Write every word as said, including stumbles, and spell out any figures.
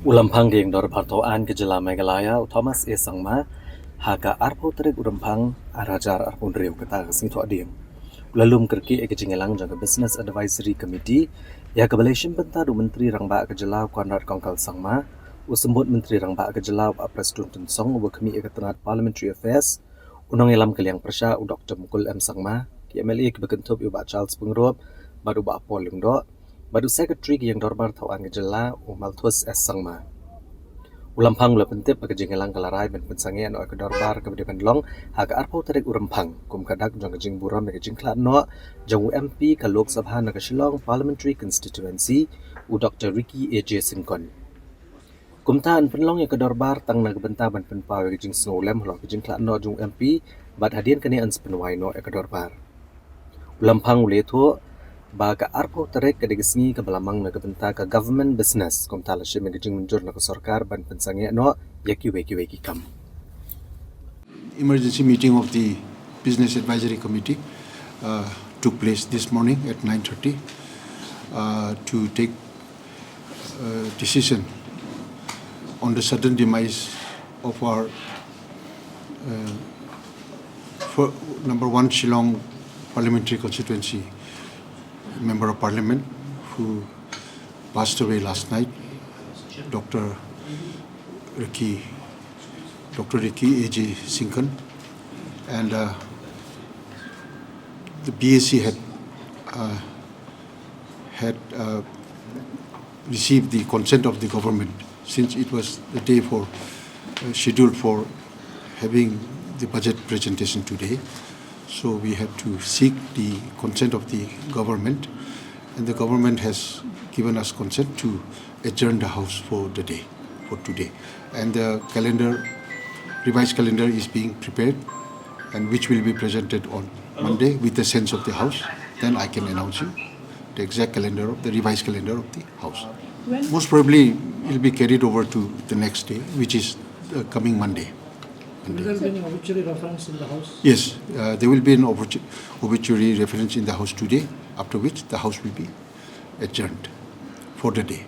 U Lamphang ka Ïingdorbar Thawaiñ ka Jylla Meghalaya, u Thomas A Sangma, ha ka arphew tarik u Rymphang, ar hajar arphew hynriew, kata ka Sngi Thohdieng, u la lum kyrkieh ïa ka jingïalang jong ka Business Advisory Committee ïa kaba la shim bynta da u Myntri Rangbah ka Jylla, u Conrad Kongkal Sangma, u Symbud Myntri Rangbah ka Jylla, u Bah Prestone Tynsong, uba khmih ïa ka tnat Parliamentary Affairs, u Nongïalam ka Liang Pyrshah, u Doktor Mukul M Sangma, ki M L A kiba kynthup ïa u Bah Charles Pyngrope bad u Bah Paul Lyngdoh, bad u Secretary ka Ïingdorbar Thawaiñ ka Jylla, u Malthus S Sangma. U Lamphang u la pyntip ba ka jingïalang ka la rai ban pynsangeh noh ïa ka dorbar kaba dei ban long ha ka arphew tarik u Rymphang, kum ka dak jong ka jingburom ïa ka jingkhlad noh jong u M P ka Lok Sabha na ka Shillong Parliamentary Constituency, u Doktor Ricky A J Syngkon. Kumta yn pynlong ïa ka dorbar tang na ka bynta ban pynpaw ïa ka jingsngewlem halor ka jingkhlad noh jong u M P, bad hadien kane yn sa pynwai noh ïa ka dorbar. U Lamphang u la ïathuh ba ka arphew tarik ka dei ka sngi kaba la mang na ka bynta ka government business, kumta la shim ïa ka jingmynjur na ka sorkar ban pynsangeh noh ïa kiwei kiwei ki kam. Emergency meeting of the Business Advisory Committee uh, took place this morning at nine thirty uh, to take uh, decision on the sudden demise of our uh, for number one Shillong Parliamentary Constituency Member of Parliament, who passed away last night, Doctor Ricky, Doctor Ricky A J Syngkon, and uh, the B A C had uh, had uh, received the consent of the government, since it was the day for uh, scheduled for having the budget presentation today. So we had to seek the consent of the government, and the government has given us consent to adjourn the house for the day, for today. And the calendar, revised calendar is being prepared, and which will be presented on Monday with the sense of the house. Then I can announce you the exact calendar of the revised calendar of the house. When? Most probably, it will be carried over to the next day, which is uh, coming Monday. Will there be any obituary reference in the house? Yes, uh, there will be an obituary reference in the house today, after which the house will be adjourned for the day.